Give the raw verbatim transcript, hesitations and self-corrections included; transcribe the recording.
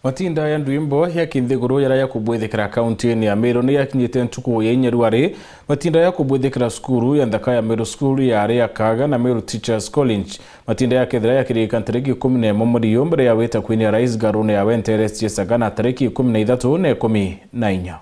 Matinda ya ndwimbo ya kinthiguru yara ya kubwithikira kaunti-ini ya Meru ni yakinyite ntuku ya inya ruari. Matinda ya kubwithikira cukuru ya nthaka ya Meru School yari ya Kaga na Meru Teachers College. Matinda ya kethira yakirika ntariki ikumi na imwe mweri uyu mbere ya wita kwini ya rais ngaruni ya Wenteres Chisagana tariki ikumi na ithatu na ikumi na inya.